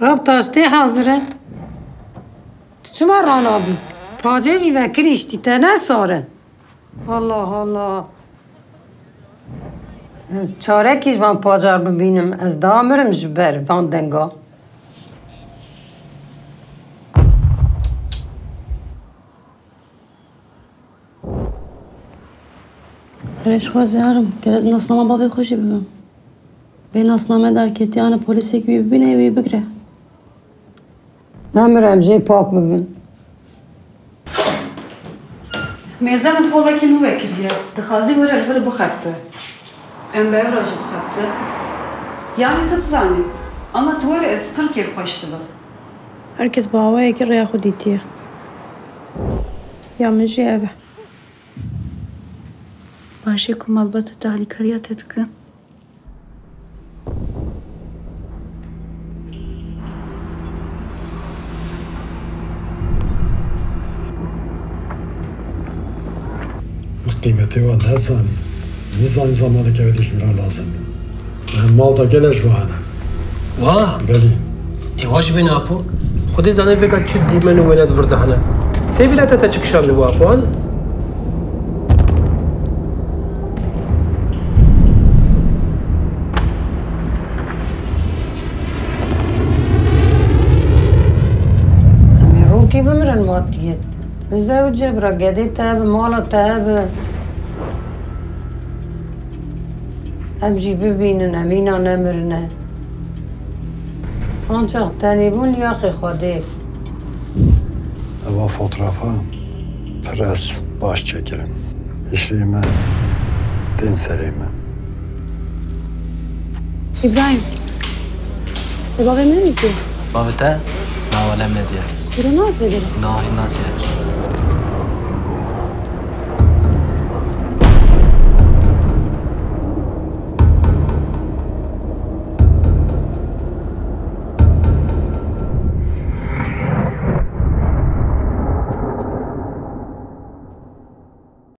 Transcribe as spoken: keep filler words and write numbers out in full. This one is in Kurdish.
Rab taştê hazir e. Tu çima ranabî? Pacê jî vekirîştî, te ne sar e. Allah Allah. Ez çarekî ji van pacar bibînim, ez damirim ji ber van denga. Rêşxwezî herim, ger ez nasnama bavê xwe jî bibim. Bê nasname derketî, ane polîsek wî bibîne, wî bigire. Nemir em jê pak bibin. Mêze min polekî nû vekiriye. Dixwazî were li vir bixebite. Em bi ew re jî bixebite. Yanî tu dizanî. Ama tu were ez pir kêfxweş dibim. Her kes bi awayekî rêya xwe dîtiye. Ya min jî ev e. Paşê ku malbata te alîkariya te dikin. Min qîmetê wan nezanî. Nizanî zamaneke êdî ji min re lazim bû. Em mal de gelek ji we hene. Wa? Belê. Ê, wa ji bê ne apo? Xwedê zane vêga çi dîmen û wêne di vir de hene. Tê bîra te te çi kişandibû apo, an? Em ê rokî bimirin matiyê. Bizewce bira, gedê te hebe, mala te hebe. Em jî bibînin, em îna nemirine. Ancax tenê bûn li yaxê Xwedê. Eva fotografa pir ez baş çêkirin. Hişrê me tên serê me. Îbrahîm, tu bavê min nivîsî? Bavê te? Na, wele em nediye. Îro nehatiye gelek? Na, hîn natiye.